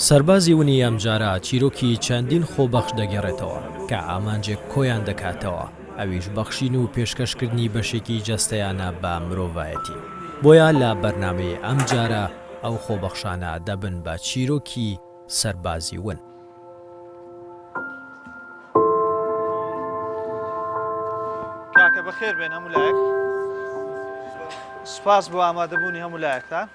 سەربازی ونی ئەمجارە چیرۆکی چەندین خۆبەخش دەگێڕێتەوە کە ئامانجێک کۆیان دەکاتەوە ئەویش بەخشین و پێشکەشکردنی بەشێکی جەستەیانە بە مرۆڤایەتی بۆیە لە بەرنامەی ئەمجارە ئەو خۆبەخشانە دەبن بە چیرۆکی سەربازی ون. کاکە بەخێر بێن هەموو لایەک سوپاس بۆ ئامادەبوونی هەموو لایەکتان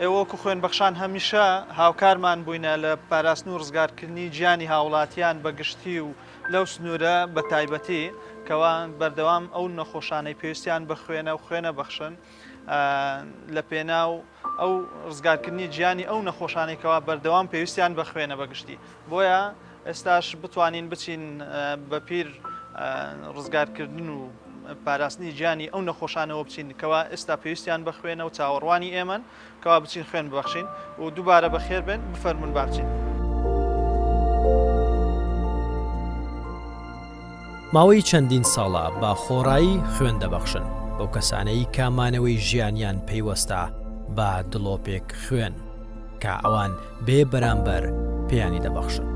ئێوە وەکو خوێنبەخشان هەمیشە هاوکارمان بووینە لە پاراستن و ڕزگارکردنی گیانی هاوڵاتیان بە گشتی و لەو سنوورە بە تایبەتی کەوا بەردەوام ئەو نەخۆشانەی پێویستیان بە خوێنە و خوێنە بەخشن لە پێناو ئەو ڕزگارکردنی گیانی ئەو نەخۆشانەی کەوا بەردەوام پێویستیان بە خوێنە بە گشتی بۆیە ئێستاش بتوانین بچین بە پیر ڕزگارکردن و پاراستنی گیانی ئەو نەخۆشانەوە بچین کەوا ئێستا پێویستیان بە خوێنە و چاوەڕوانی ئێمەن کەوا بچین خوێن ببەخشین و دووبارە بەخێر بێن بفەرمونون با بچین. ماوەی چەندین ساڵە بە خۆڕایی خوێن دەبەخشن بەو کەسانەی کە مانەوەی ژیانیان پەیوەستە بە دڵۆپێک خوێن کە ئەوان بێ بەرامبەر پێیانی دەبەخشن.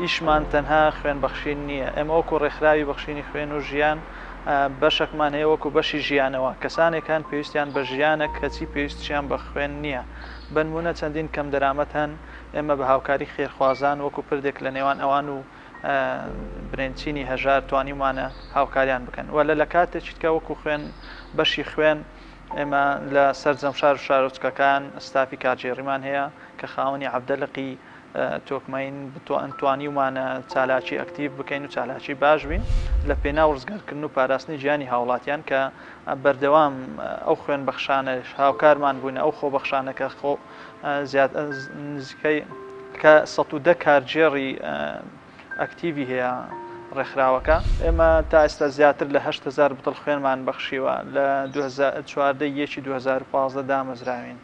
ئیشمان تەنها خوێن بەخشین نییە، ئێمە وەکو ڕێکخراوی بەخشینی خوێن و ژیان بەشەکمان هەیە وەکو بەشی ژیانەوە، کەسانێک هەن پێویستیان بە ژیانە کەچی پێویستیان بە خوێن نییە، بەنمونە چەندین کەمدەرامەت هەن، ئێمە بە هاوکاری خێرخوازان وەکو پردێک لە نێوان ئەوان و برێن چینی هەژار توانیومانە هاوکاریان بکەن و لە لە کاتێکی تکە وەکو خوێن بەشی خوێن ئێمە لە سەرجەم شار و شارۆچکەکان ستافی کارگێڕیمان هەیە کە خاوەنی عەبدەلقی تۆکمەین توانیومانە چالاکی ئەکتیڤ بکەین و چالاکی باش بین لە پێناو ڕزگارکردن و پاراستنی گیانی هاوڵاتیان کە بەردەوام ئەو خوێن بەخشانەش هاوکارمان بووین ئەو خۆبەخشانە کە خۆ زیاد نزیکەی کە 110 کارگێڕی ئەکتیڤی هەیە ڕێکخراوەکە. ئێمە تا ئێستا زیاتر لە 8000 بتڵ خوێنمان بەخشیوە لە 14 یەکی 2015 دامەزراوین.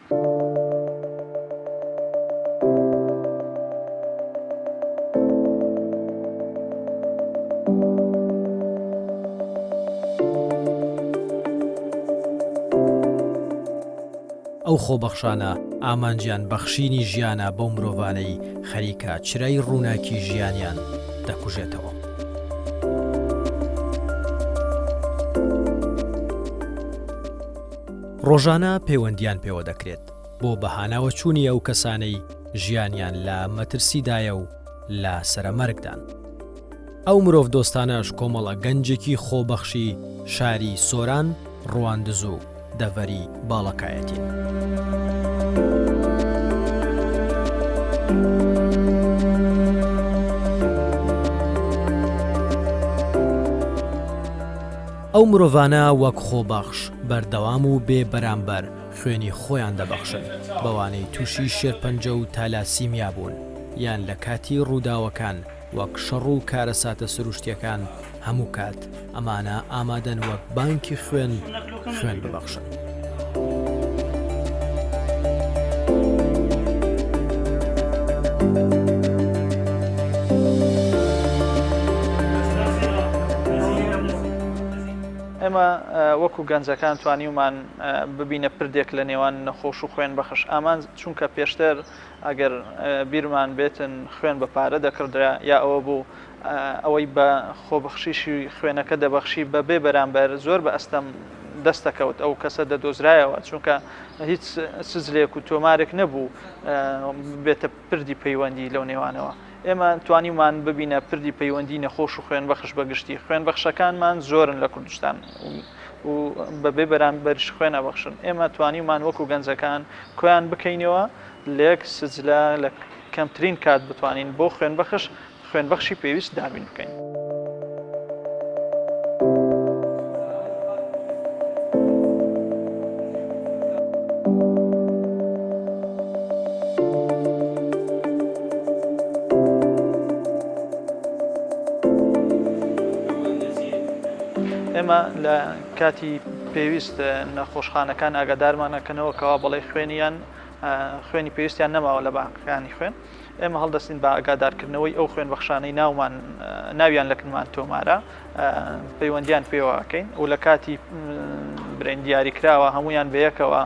ئەو خۆبەخشانە ئامانجیان بەخشینی ژیانە بەو مرۆڤانەی خەریکە چرای ڕووناکی ژیانیان دەکوژێتەوە. ڕۆژانە پەیوەندیان پێوە دەکرێت بۆ بەهاناوەچوونی ئەو کەسانەی ژیانیان لە مەترسیدایە و لە سەرەمەرگدان. ئەو مرۆڤدۆستانەش کۆمەڵە گەنجێکی خۆبەخشی شاری سۆران، ڕواندز و دەڤەری باڵەکایەتین. ئەو مرۆڤانە وەک خۆبەخش، بەردەوام و بێ بەرامبەر خوێنی خۆیان دەبەخشن بەوانەی تووشی شێرپەنجە و تالاسیمیا بوون یان لە کاتی ڕووداوەکان وەک شەڕ و کارەساتە سروشتیەکان هەموو کات ئەمانە ئامادەن وەک بانکی خوێن خوێن ببەخشن. ئێمە وەکو گەنجەکان توانیومان ببینە پردێک لە نێوان نەخۆش و خوێن بەخش ئامانج چونکە پێشتر ئەگەر بیرمان بێتن خوێن بە پارە دەکڕدرا یا ئەوە بوو ئەوەی بە خۆبەخشیشی خوێنەکە دەبەخشی بە بێ بەرامبەر زۆر بە ئەستەم دەستەکەوت ئەو کەسە دەدۆزرایەوە چونکە هیچ سجلێک و تۆمارێک نەبوو بێتە پردی پەیوەندی لەو نێوانەوە ئێمە توانیمان ببینە پردی پەیوەندی نەخۆش و خوێنبەخش بە گشتی خوێنبەخشەکانمان زۆرن لە کوردستان و بەبێ بەرامبەریش خوێن ئەبەخشن ئێمە توانیومان وەکو گەنجەکان کۆیان بکەینەوە لەیەک سجلە لە کەمترین کات بتوانین بۆ خوێنبەخش خوێنبەخشی پێویست دابین بکەین. ئێمە لە کاتی. پێویست نەخۆشخانەکان ئاگادارمان ئەکەنەوە کەوا بەڵێ خوێنیان خوێنی پێویستیان نەماوە لە بانقەکانی خوێن، ئێمە هەڵدەستین بە ئاگادارکردنەوەی ئەو خوێنبەخشانەی ناومان ناویان لە کنمان تۆمارە پەیوەندیان پێوە ئەکەین و لە کاتی برێن دیاریکراوە هەمویان بەیەکەوە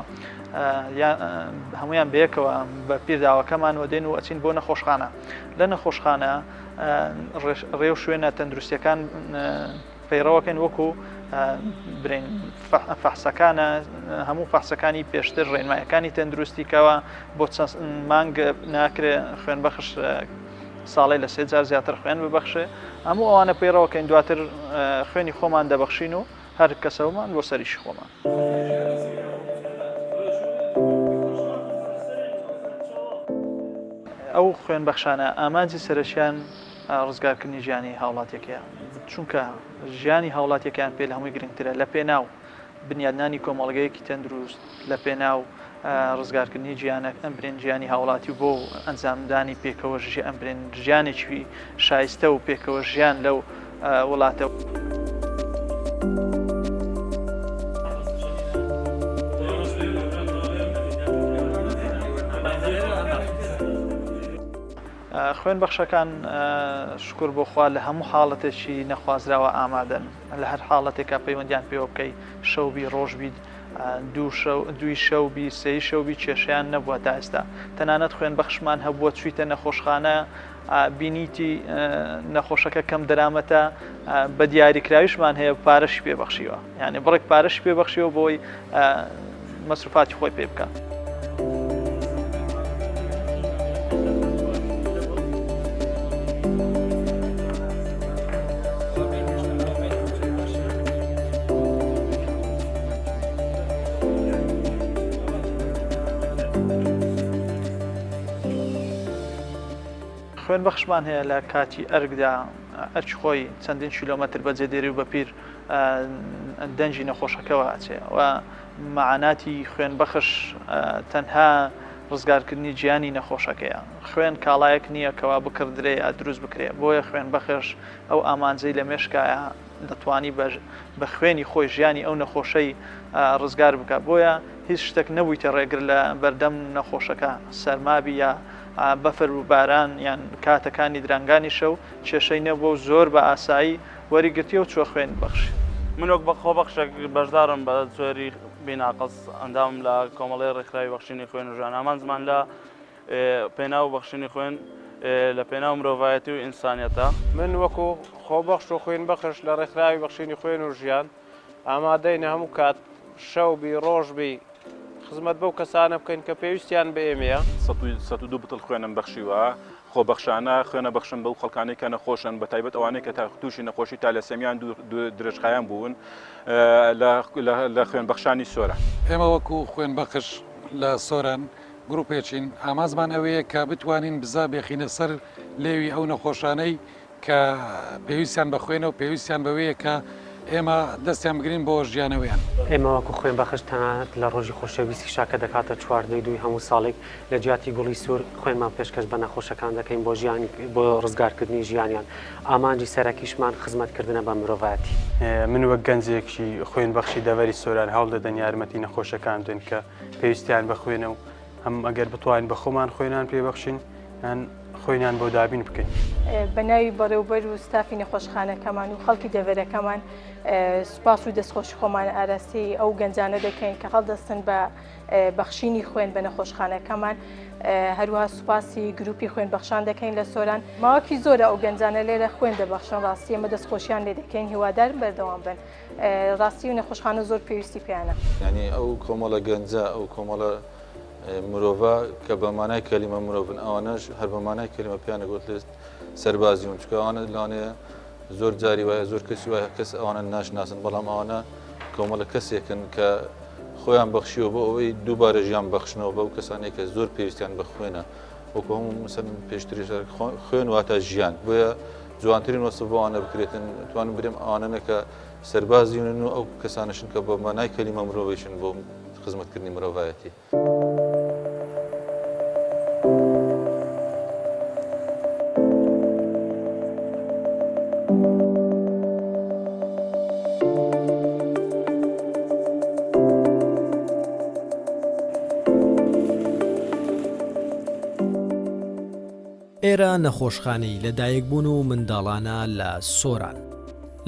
هەمویان بەیەکەوە بە پیرداوەکەمانەوە دێن و ئەچین بۆ نەخۆشخانە لە نەخۆشخانە ڕێو شوێنە تەندروستیەکان پەیڕەوەکەین وەکو برێن فەحسەکانە هەموو فەحسەکانی پێشتر ڕێنمایەکانی تەندروستی کەوە بۆ چەند مانگ ناکرێ خوێن بەخش ساڵی لە سێ جار زیاتر خوێن ببەخشێ هەموو ئەوانە پەیڕەوەکەین دواتر خوێنی خۆمان دەبەخشین و هەر کەسەومان بۆ سەریشی خۆمان. ئەو خوێنبەخشانە ئامانجی سەرەکیان ڕزگارکردنی ژیانی هاوڵاتیەکەیە، چونکە ژیانی هاوڵاتیەکەیان پێ لە هەمووی گرنگترە لە پێناو بنیادنانی کۆمەڵگەیەکی تەندروست، لە پێناو ڕزگارکردنی ژیانە ئەمبرێن ژیانی هاوڵاتی و بۆ ئەنجامدانی پێکەوە ئەمبرێن ژیانێکی شایستە و پێکەوە ژیان لەو وڵاتە. خوێن بەخشەکان شوکر بۆ خوا لە هەموو حاڵەتێکی نەخوازراوە ئامادەن لە هەر حاڵەتێکا پەیوەندیان پێوە بکەی شەو بی ڕۆژ بی دوو شەو دووی شەو بی سێی شەو بی کێشەیان نەبووە تا ئێستا تەنانەت خوێن بەخشمان هەبووە چوویتە نەخۆشخانە بینیتی نەخۆشەکە کەم دەرامەتە بە دیاریکراویشمان هەیە پارەشی پێ بەخشیوە یعنی بڕێک پارەشی پێ بەخشیوە بۆی مەسروفاتی خۆی پێ بکات. خوێن بەخشمان هەیە لە کاتی ئەرکدا ئەرکی خۆی چەندین کیلۆمەتر بەجێ دێری و بەپیر دەنگی نەخۆشەکەوە ئەچێ و مەعاناتی خوێنبەخش تەنها ڕزگارکردنی گیانی نەخۆشەکەیە. خوێن کاڵایەک نییە کەوا بکڕدرێ یا دروست بکرێ، بۆیە خوێنبەخش ئەو ئامانجەی لە مێشکایە دەتوانی بە خوێنی خۆی ژیانی ئەو نەخۆشەی ڕزگار بکا. بۆیە هیچ شتێک نەبوویتە ڕێگر لە بەردەم نەخۆشەکە، سەرما بی یا بەفر و باران یان کاتەکانی درەنگانی شەو کێشەی نەبووە و زۆر بە ئاسایی وەریگرتیە و چوە خوێن بەخشی. من وەک خۆبەخشێک بەشدارم بە جۆری بیناقس ئەندامم لە کۆمەڵەی ڕێکخراوی بەخشینی خوێن و ژیان ئامانجمان لە پێناو بەخشینی خوێن لە پێناو مرۆڤایەتی و ئینسانیەتە. من وەکو خۆبەخش و خوینبەخش لە ڕێکخراوی بەخشینی خوێن و ژیان ئامادەین هەموو کات شەو بی ڕۆژ بی خزمەت بەو کەسانە بکەین کە پێویستیان بە ئێمەیە. 102 بتڵ خوێنم بەخشیوە، خۆبەخشانە خوێنە بەخشم بەو خەڵکانەی کە نەخۆشن، بەتایبەت ئەوانەی کە تووشی نەخۆشی تالەسێمیان درێژخایەن بوون لە خوێنبەخشانی سۆران. ئێمە وەکو خوێنبەخش لە سۆران گروپێکین، ئامانجمان ئەوەیە کە بتوانین بزە بێخینە سەر لێوی ئەو نەخۆشانەی کە پێویستیان بە خوێنە و پێویستیان بەوەیە کە ئێمە دەستیان بگرین بۆ ژیانەوەیان. ئێمە وەکو خوێنبەخش تەنانەت لە ڕۆژی خۆشەویستیشا کە دەکاتە 14 ی دووی هەموو ساڵێک لە جیاتی گوڵی سوور خوێنمان پێشکەش بە نەخۆشەکان دەکەین بۆ ژیانی بۆ ڕزگارکردنی ژیانیان. ئامانجی سەرەکیشمان خزمەتکردنە بە مرۆڤایەتی. من وەک گەنجێکی خوێنبەخشی دەڤەری سۆران هەوڵ دەدەن یارمەتی نەخۆشەکان بدەین کە پێویستیان بە خوێنە و هەم ئەگەر بتوانین بە خۆمان خوێنان پێ بەخشین یان خوێنیان بۆ دابین بکەین. بە ناوی بەڕێوبەر و ستافی نەخۆشخانەکەمان و خەڵکی دەڤەرەکەمان سوپاس و دەستخۆشی خۆمان ئاراستەی ئەو گەنجانە دەکەین کە هەڵدەستن بە بەخشینی خوێن بە نەخۆشخانەکەمان هەروەها سوپاسی گروپی خوێن بەخشان دەکەین لە سۆران ماوەکی زۆرە ئەو گەنجانە لێرە خوێن دەبەخشن ڕاستی ئێمە دەستخۆشیان لێ دەکەین هیوادارم بەردەوام بن ڕاستی و نەخۆشخانە زۆر پێویستی پێیانە. یانی ئەو کۆمەڵە گەنجە، ئەو کۆمەڵە مرۆڤە کە بە مانای کەلیمە مرۆڤن، ئەوانەش هەر بە مانای کەلیمە پێیان دەگوترێت سەربازیون، چونکە ئەوانە لەوانەیە زۆر جاری وایە زۆر کەسی وایە کەس ئەوانە ناشناسن، بەڵام ئەوانە کۆمەڵە کەسێکن کە خۆیان بەخشیوە بۆ ئەوەی دووبارە ژیان بەخشنەوە بەو کەسانەی کە زۆر پێویستیان بە خوێنە. وەکو هەموو مەسەلەن پێشتریش خوێن واتە ژیان، بۆیە جوانترین وەسف بۆ ئەوانە بکرێتن توانم برێم ئەوانەنە کە سەربازیونن و ئەو کەسانەشن کە بە مانای کەلیمە مرۆڤیشن بۆ خزمەتکردنی مرۆڤایەتی. ئێرە نەخۆشخانەی لەدایکبوون و منداڵانە لە سۆران.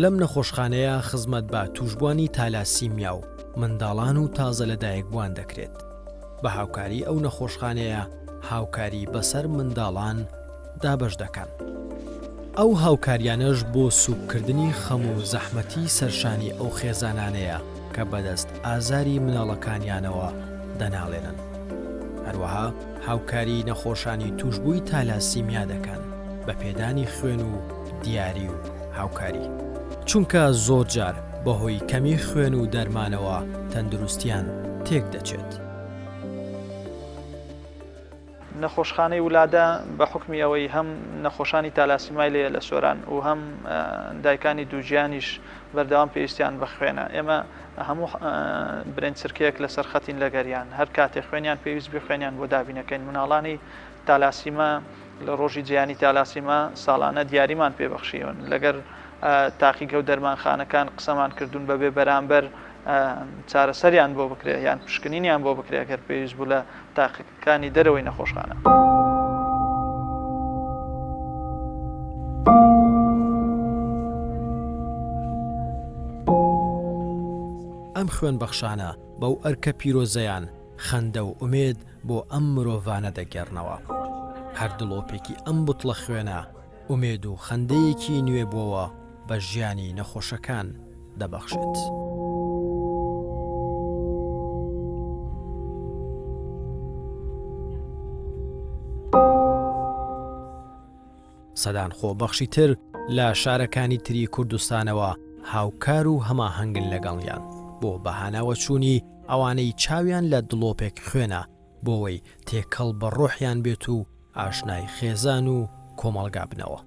لەم نەخۆشخانەیە خزمەت بە تووشبووانی تالاسیمیا و منداڵان و تازە لەدایکبووان دەکرێت. بە هاوکاری ئەو نەخۆشخانەیە هاوکاری بەسەر منداڵان دابەش دەکەن. ئەو هاوکاریانەش بۆ سووککردنی خەم و زەحمەتی سەرشانی ئەو خێزانانەیە کە بەدەست ئازاری مناڵەکانیانەوە دەناڵێنن. هەروەها هاوکاری نەخۆشانی تووشبووی تالاسیمیا دەکەن بە پێدانی خوێن و دیاری و هاوکاری. چونکە زۆرجار بەهۆی کەمی خوێن و دەرمانەوە تەندروستیان تێکدەچێت. نەخۆشخانەی ولادە بە حوکمی ئەوەی هەم نەخۆشانی تالاسیمای لێیە لە سۆران و هەم دایکانی دووگیانیش بەردەوام پێویستیان بە خوێنە ئێمە هەموو برێن چرکەیەک لەسەر خەتین لەگەریان هەر کاتێ خوێنیان پێویست بێ خوێنیان بۆ دابینەکەین مناڵانی تالاسیما لە ڕۆژی جیهانی تالاسیما ساڵانە دیاریمان پێبەخشیون لەگەر تاقیگە و دەرمانخانەکان قسەمان کردوون بەبێ بەرامبەر چارەسەریان بۆ بکرێ یان پشکنینیان بۆ بکرێ گەر پێویست بوو لە تاقیگەکانی دەرەوەی نەخۆشخانە. ئەم خوێنبەخشانە بەو ئەرکە پیرۆزەیان خەندە و ئومێد بۆ ئەم مرۆڤانە دەگێڕنەوە. هەر دڵۆپێکی ئەم بوتڵە خوێنە ئومێد و خەندەیەکی نوێبووەوە بە ژیانی نەخۆشەکان دەبەخشێت. سەدان خۆبەخشی تر لە شارەکانی تری کوردستانەوە هاوکار و هەماهەنگن لەگەڵیان بۆ بەهاناوەچوونی ئەوانەی چاویان لە دڵۆپێک خوێنە بۆوەی تێکەڵ بە ڕۆحیان بێت و ئاشنای خێزان و کۆمەڵگا بنەوە.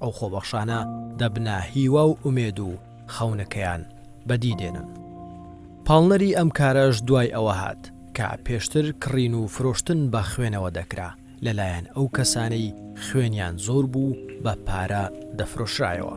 ئەو خۆبەخشانە دەبنە هیوا و ئومێد و خەونەکەیان بەدی دێنن. پاڵنەری ئەم کارەش دوای ئەوە هات کە پێشتر کڕین و فرۆشتن بە خوێنەوە دەکرا لەلایەن ئەو کەسانەی خوێنیان زۆر بوو بە پارە دەفرۆشرایەوە.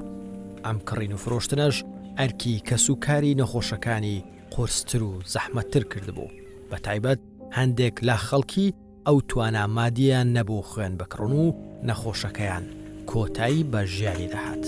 ئەم کڕین و فرۆشتنەش ئەرکی کەسوکاری نەخۆشەکانی قورستر و زەحمەتتر کردبوو، بەتایبەت هەندێک لە خەڵکی ئەو توانا مادیەیان نەبوو خوێن بکڕن و نەخۆشەکەیان کۆتایی بە ژیانی دەهات.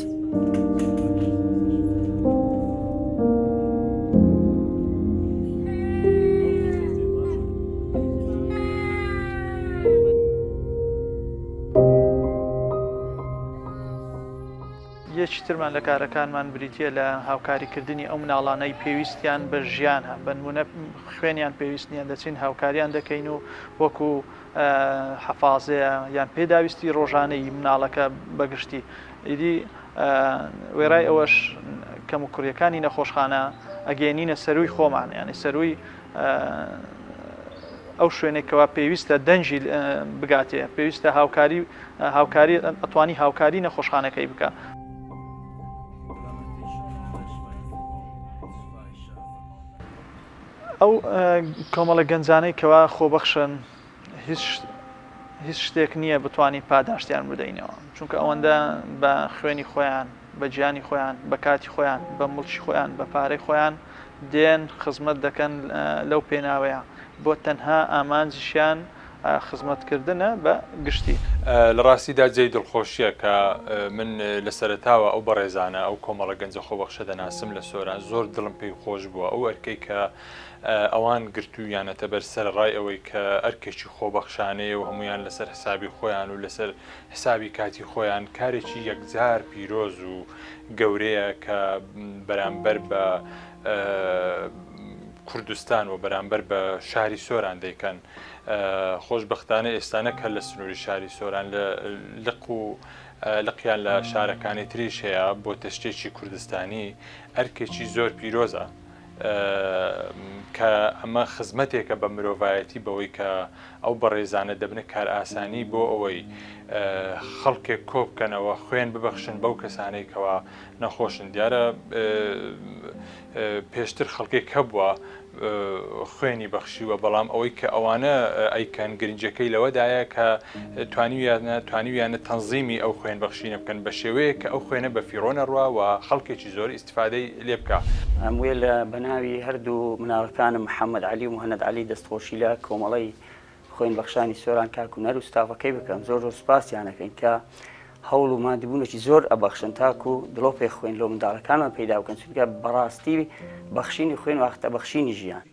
یەکی ترمان لە کارەکانمان بریتییە لە هاوکاریکردنی ئەو مناڵانەی پێویستیان بە ژیانە، بەنمونە خوێنیان پێویست نییە، دەچین هاوکاریان دەکەین و وەکو حەفازەیە یان پێداویستی ڕۆژانەی مناڵەکە بەگشتی ئیدی وێڕای ئەوەش کەموکوڕیەکانی نەخۆشخانە ئەگەیەنینە سەرووی خۆمان یانی سەرووی ئەو شوێنێک کەوا پێویستە دەنگی بگاتێ پێویستە هاوکاری هاوکاری ئەتوانی هاوکاری نەخۆشخانەکەی بکە. ئەو کۆمەڵە گەنجانەی کەوا خۆبەخشن هیچ هیچ شتێک نییە بتوانین پاداشتیان بدەینەوە چونکە ئەوەندە بە خوێنی خۆیان بە گیانی خۆیان بە کاتی خۆیان بە موڵکی خۆیان بە پارەی خۆیان دێن خزمەت دەکەن لەو پێناوەیە بۆ تەنها ئامانجیشیان خزمەتکردنە بە گشتی. لە ڕاستیدا جێی دڵخۆشییە کە من لە سەرەتاوە ئەو بەڕێزانە، ئەو کۆمەڵە گەنجە خۆبەخشە دەناسم لە سۆران، زۆر دڵم پێی خۆش بووە ئەو ئەرکەی کە ئەوان گرتوویانەتە بەر سەرەڕای ئەوەی کە ئەرکێکی خۆبەخشانەیە و هەموویان لەسەر حسابی خۆیان و لەسەر حسابی کاتی خۆیان کارێکی یەکجار پیرۆز و گەورەیە کە بەرامبەر بە کوردستان و بەرامبەر بە شاری سۆران دەیکەن. خۆشبەختانە ئێستا نەک هەر لە سنووری شاری سۆران لە لق و لقیان لە شارەکانی تریش هەیە بۆ تەشتێکی کوردستانی ئەرکێکی زۆر پیرۆزە کە ئەمە خزمەتێکە بە مرۆڤایەتی بەوەی کە ئەو بەڕێزانە دەبنە کارئاسانی بۆ ئەوەی خەڵکێک کۆبکەنەوە خوێن ببەخشن بەو کەسانەی کەوا نەخۆشن دیارە پێشتر خەڵکێک هەبووە خوێنی بەخشیوە، بەڵام ئەوەی کە ئەوانە ئەیکەن گرنگیەکەی لەوەدایە کە توانیویانە توانیویانە تەنزیمی ئەو خوێن بەخشینە بکەن بە شێوەیەک کە ئەو خوێنە بە فیڕۆ نەڕوا و خەڵکێکی زۆر ئیستفادەی لێ بکا. ئەموێ لە بەناوی هەردوو مناڵەکانم محەمەد عەلی و موهەنەد عەلی دەستخۆشی لە کۆمەڵەی. خوێنبەخشانی سۆران کاک هونەر و ستافەکەی بکەم زۆر زۆر سوپاسیان ئەکەین کە هەوڵ و ماندبوونێکی زۆر ئەبەخشن تاکو دڵۆپێک خوێن لۆ منداڵەکانمان پەیدا بکەن چونکە بەڕاستی بەخشینی خوێن واختە بەخشینی ژیان.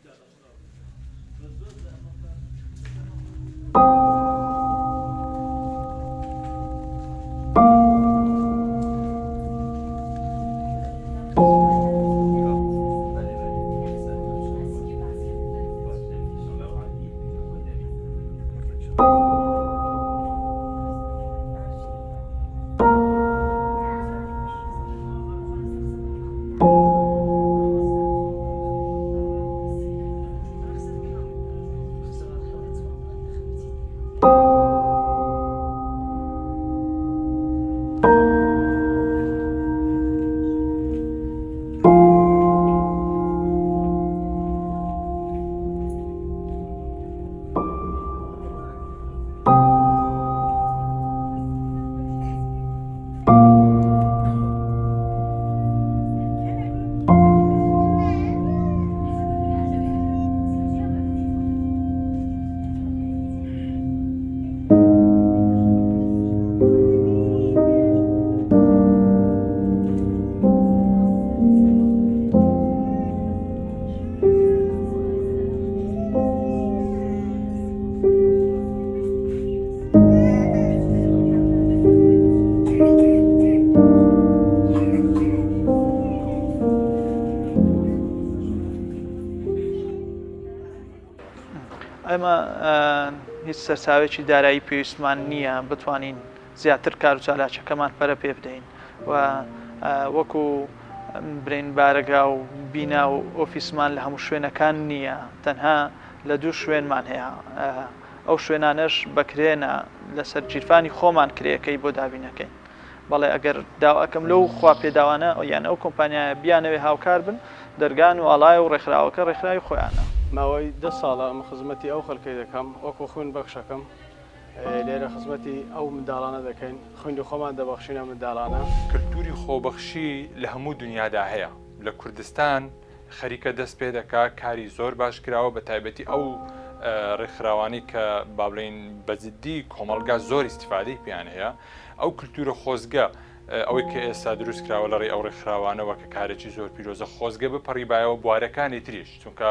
ئێمە هیچ سەرچاوێکی دارایی پێویستمان نییە بتوانین زیاتر کار و چالاکیەکەمان پەرە پێ بدەین و وەکو برین بارەگا و بینا و ئۆفیسمان لە هەموو شوێنەکان نییە تەنها لە دوو شوێنمان هەیە ئەو شوێنانەش بەکرێنە لەسەر گیرفانی خۆمان کرێیەکەی بۆ دابینەکەین بەڵێ ئەگەر داواکەم لەو خوا پێداوانە یان ئەو کۆمپانیایە بیانەوێ هاوکار بن دەرگان و ئاڵایە و ڕێکخراوەکە ڕێکخراوی خۆیانە. ماوەی دە ساڵە من خزمەتی ئەو خەلکەی دەکەم وەکو خوین بەخشەکەم لێرە خزمەتی ئەو منداڵانە دەکەین خویندی خۆمان دەبەخشینە منداڵانە. کلتوری خۆبەخشی لە هەموو دونیادا هەیە، لە کوردستان خەریکە دەست پێ دەکا، کاری زۆر باش کراوە بە تایبەتی ئەو ڕێکخراوانەی کە با بڵێین بە جدی کۆمەڵگا زۆر ئیستیفادەی پێیان هەیە، ئەو کلتورە خۆزگە ئەوەی کە ئێستا دروست کراوە لە ڕێی ئەو ڕێکخراوانەوە کە کارێکی زۆر پیرۆزە خۆزگە بپەڕیبایەوە بوارەکانی تریش چونکە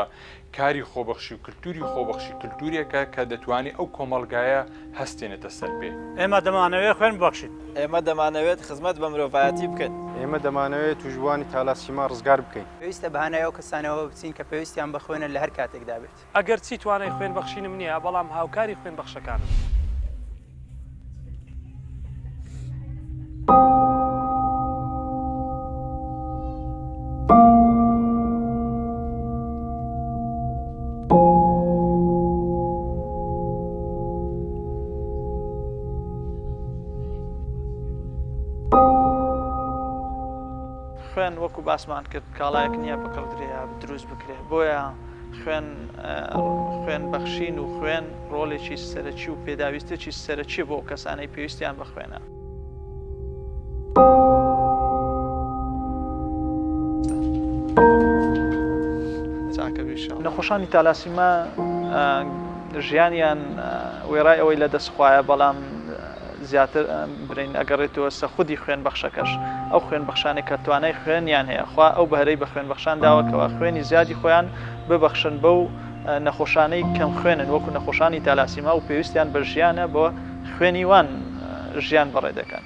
کاری خۆبەخشی و کلتوری خۆبەخشی کلتورێکە کە دەتوانێت ئەو کۆمەڵگایە هەستێنێتە سەر پێ. ئێمە دەمانەوێت خوێن ببەخشین. ئێمە دەمانەوێت خزمەت بە مرۆڤایەتی بکەین. ئێمە دەمانەوێت تووشبووانی تالاسیما ڕزگار بکەین. پێویستە بە هانای ئەو کەسانەوە بچین کە پێویستیان بە خوێنە لە هەر کاتێکدا بێت. ئەگەرچی توانای خوێن بەخشینم نییە، بەڵام هاوکاری خوێنبەخشەکانم. خوێن وەکو باسمان کرد کاڵایەک نییە بکڕدرێ یا دروست بکرێ بۆیە خوێن خوێن بەخشین و خوێن ڕۆلێکی سەرەکی و پێداویستێکی سەرەکی بۆ کەسانەی پێویستیان بە خوێنە. نەخۆشانی تالاسیما ژیانیان وێڕای ئەوەی لە دەست خوایە بەڵام زیاتر برین ئەگەڕێتەوە سە خودی خوێن بەخشەکەش ئەو خوێن بەخشانێک کە توانای خوێنیان هەیە خوا ئەو بەهرەی بە خوێن بەخشان داوە کەوا خوێنی زیادی خۆیان ببەخشن بەو نەخۆشانەی کەم خوێنن وەکو نەخۆشانی تالاسیما و پێویستیان بە ژیانە بۆ خوێنی وان ژیان بەڕێ دەکەن.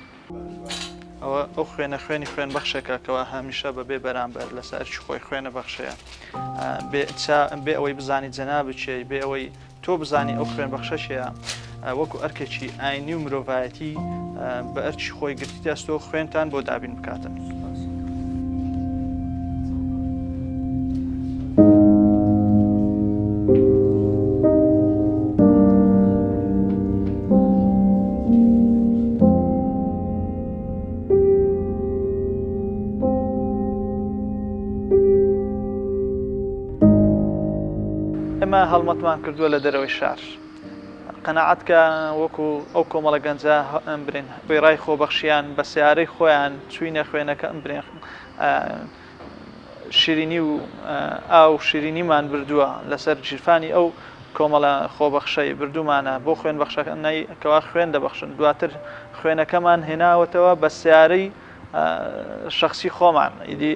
ئەوە ئەو خوێنە خوێنی خوێن بەخشێکە کەوا هەمیشە بە بێ بەرامبەر لەسەر ئەرکی خۆی خوێنە بەخشەیە بێ ئەوەی بزانی جەنابت کێی بێ ئەوەی تۆ بزانی ئەو خوێن بەخشە کێیە وەکو ئەرکێکی ئاینی و مرۆڤایەتی بە ئەرکی خۆی گرتیتە ئەستۆ خوێنتان بۆ دابین بکاتن. ئێمە هەڵمەتمان کردووە لە دەرەوەی شار قەناعەت کە وەکو ئەو کۆمەڵە گەنجە برێن وێڕای خۆبەخشیان بە سیارەی خۆیان چوینە خوێنەکە برێن شیرینی و ئاو شیرینیمان بردووە لەسەر گیرفانی ئەو. کۆمەڵە خۆبەخشەی بردوومانە بۆ خوێنبەخشەکانەی کەوا خوێن دەبەخشن دواتر خوێنەکەمان هێناوەتەوە بە سیارەی شخصی خۆمان ئیدی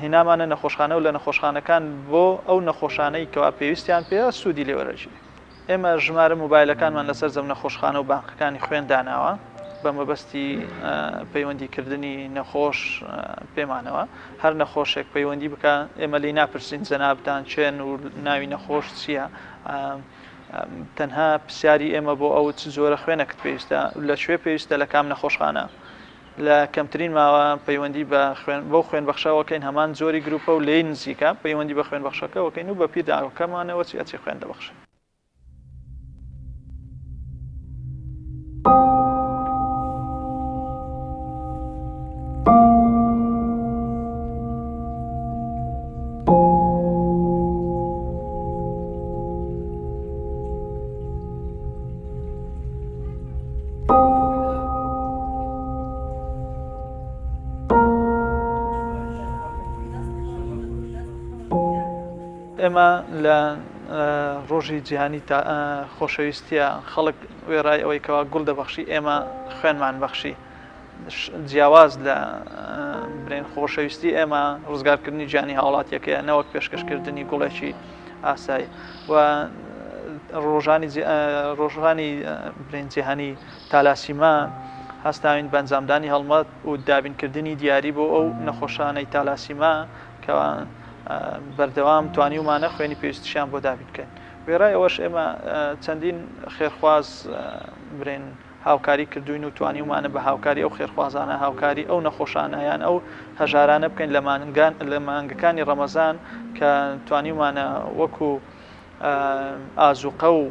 هینامانە نەخۆشخانە و لە نەخۆشخانەکان بۆ ئەو نەخۆشانەی کەوا پێویستیان پێ سوودی لێوەرەگیرێت. ئێمە ژمارە مۆبایلەکانمان لە سەرجەم نەخۆشخانە و بانقەکانی خوێن داناوە بە مەبەستی پەیوەندیکردنی نەخۆش پێمانەوە هەر نەخۆشێک پەیوەندی بکە ئێمە لی ناپرسین جەنابتان چێن و ناوی نەخۆش چییە تەنها پرسیاری ئێمە بۆ ئەو چ جۆرە خوێنەکت پێویستە لە کوێ پێویستە لە کام نەخۆشخانە لە کەمترین ماوە پەیوەندی بە خوێن بەو خوێنبەخشەوە کەین هەمان جۆری گروپە و لێی نزیکە پەیوەندی بە خوێنبەخشەکەوە کەین و بە پیر داوەکەمانەوە چی ئەچی خوێن دەبەخشێ. ئێمە لە ڕۆژی جیهانی خۆشەویستیە خەڵک وێڕای ئەوەی کەوا گوڵ دەبەخشی ئێمە خوێنمان بەخشی جیاواز لە برێن خۆشەویستی ئێمە ڕزگارکردنی گیانی هاوڵاتیەکەیە نەوەک پێشکەشکردنی گوڵێکی ئاسایی و ڕۆژانی ڕۆژانی برێن جیهانی تالاسیما هەستاوین بە ئەنجامدانی هەڵمەت و دابینکردنی دیاری بۆ ئەو نەخۆشانەی تالاسیما کە بەردەوام توانیومانە خوێنی پێویستیشیان بۆ دابین بکەین وێڕای ئەوەش ئێمە چەندین خێرخواز برێن هاوکاری کردووین و توانیومانە بە هاوکاری ئەو خێرخوازانە هاوکاری ئەو نەخۆشانە یان ئەو هەژارانە بکەین لە مانگان لە مانگەکانی ڕەمەزان کە توانیومانە وەکو ئازوقە و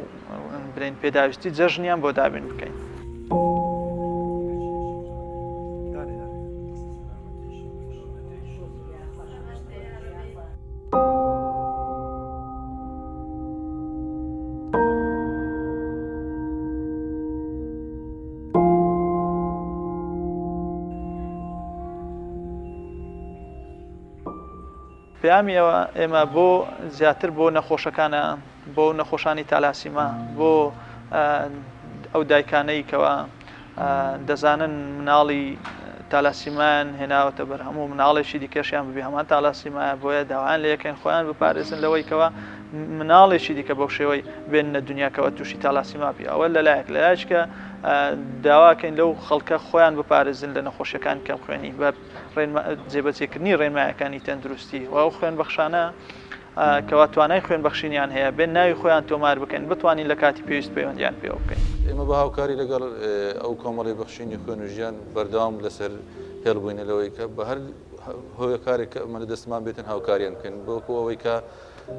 برێن پێداویستی جەژنیان بۆ دابین بکەین. پەیامی ئەوە ئێمە بۆ زیاتر بۆ نەخۆشەکانە بۆ نەخۆشانی تالاسیما بۆ ئەو دایکانەی کەوا دەزانن مناڵی تالاسیمایان هێناوەتە بەرهەم و مناڵێکی دیکەشیان ببی هەمان تالاسیمایە بۆیە داوایان لە یەکەین خۆیان بپارێزن لەوەی کەوا مناڵێکی دیکە بەو شێوەی بێننە دنیاکەوە تووشی تالاسیما بی ئەوە لەلایەک لەلایەکە داواکەین لەو خەڵکە خۆیان بپارێزن لە نەخۆشیەکان کەم خوێنی بە جێبەجێکردنی ڕێنمایەکانی تەندروستی و ئەو خوێن بەخشانە کەوا توانای خوێن بەخشینیان هەیە بێن ناوی خۆیان تۆمار بکەن بتوانین لە کاتی پێویست پەیوەندیان پێوە بکەین. ئێمە بە هاوکاری لەگەڵ ئەو کۆمەڵەی بەخشینی خوێن و ژیان بەردەوام لەسەر هێڵ بووینە لەوەی کە بە هەر هۆکارێک کە ئەمە لە دەستمان بێتن هاوکاریان بکەین بۆکو ئەوەی کە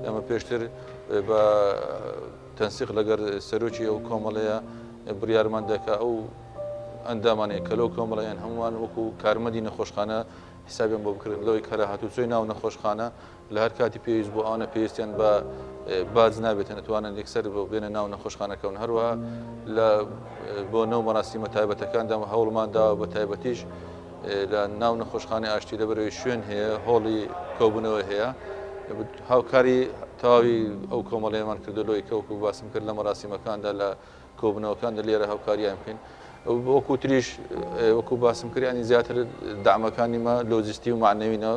ئەمە پێشتر بە تەنسیق لەگەر سەرۆکی ئەو کۆمەڵەیە بڕیارمان دا کە ئەو ئەندامانەی کە لەو کۆمەڵەیان هەمووان وەکو کارمەندی نەخۆشخانە حسابیان بۆ بکرێت لەوەی کە لە هاتوچۆی ناو نەخۆشخانە لە هەر کاتی پێویست بۆ ئەوانە پێویستیان بە باج نابێتن ئەتوانن یەکسەر بێنە ناو نەخۆشخانەکەون هەروەها لە بۆ نەو مەراسیمە تایبەتەکاندا هەوڵمان داوە بە تایبەتیش لە ناو نەخۆشخانەی ئاشتی لەبەرەوەی شوێن هەیە هۆڵی کۆبوونەوە هەیە هاوکاری تەواوی ئەو کۆمەڵەیەمان کردو لۆی کە وەکو باسم کرد لە مەراسیمەکاندا لە کۆبوونەوەکاندا لێرە هاوکاریان بکەین وەکو تریش وەکو باسم کرد ینی زیاتر دامەکانی مە لۆجستی و معنەوینە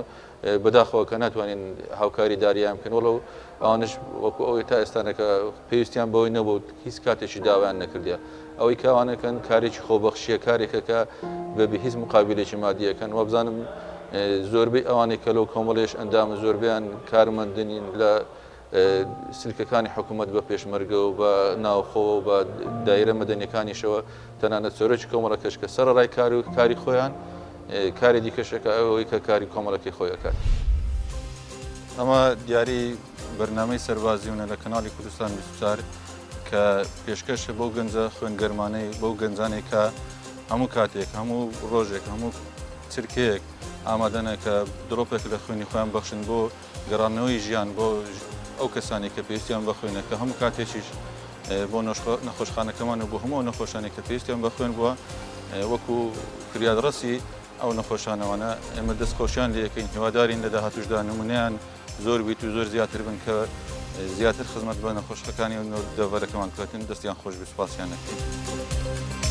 بەداخەوە کە ناتوانین هاوکاری داریان بکەین وەڵو ئەوانش وەکو ئەوەی تا ئێستانەکە پێویستیان بەوەی نەبوو هیچ کاتێکی داوایان نەکردە ئەوەی کاوانەکەن کارێکی خۆبەخشیە کارێکە کە بەبێ هیچ مقابلێکی مادیەکەن وابزانم زۆربەی ئەوانەی کە لەو کۆمەڵێش ئەندامە زۆربیان کارمەندنین لە سلکەکانی حکوومەت بە پێشمەرگە و بە ناوخۆ و بە دایرە مەدەنیەکانیشەوە تەنانەت سەرۆکی کۆمەڵەکەش کە سەرەڕای کار و کاری خۆیان کاری دیکەشەکە ئەوەی کە کاری کۆمەڵەکەی خۆی ئەکات. ئەمە دیاری بەرنامەی سەربازیونە لە کەناڵی کوردستان 24 کە پێشکەشە بەو گەنجە خوێنگەرمانەی بەو گەنجانەی کە هەموو کاتێک هەموو ڕۆژێک هەموو چرکەیەک ئامادەنە کە دڵۆپێک لە خوێنی خۆیان بەخشن بۆ گەڕانەوەی ژیان بۆ ئەو کەسانی کە پێویستیان بە خوێنە کە هەموو کاتێکیش بۆ نەخۆشخانەکەمان و بۆ هەموو ئەو نەخۆشانی کە پێویستیان بە خوێن بووە وەکو فریادڕەسی ئەو نەخۆشانەوانە ئێمە دەست خۆشیان لەکەین هیوادارین لە داهاتوشدا نمونیان زۆر بیت و زۆر زیاتر بن کە. زیاتر خزمەت بە نەخۆشەکانی و دەڤەرەکەمان بکاتن دەستیان خۆش بێ سوپاسیان دەکەین.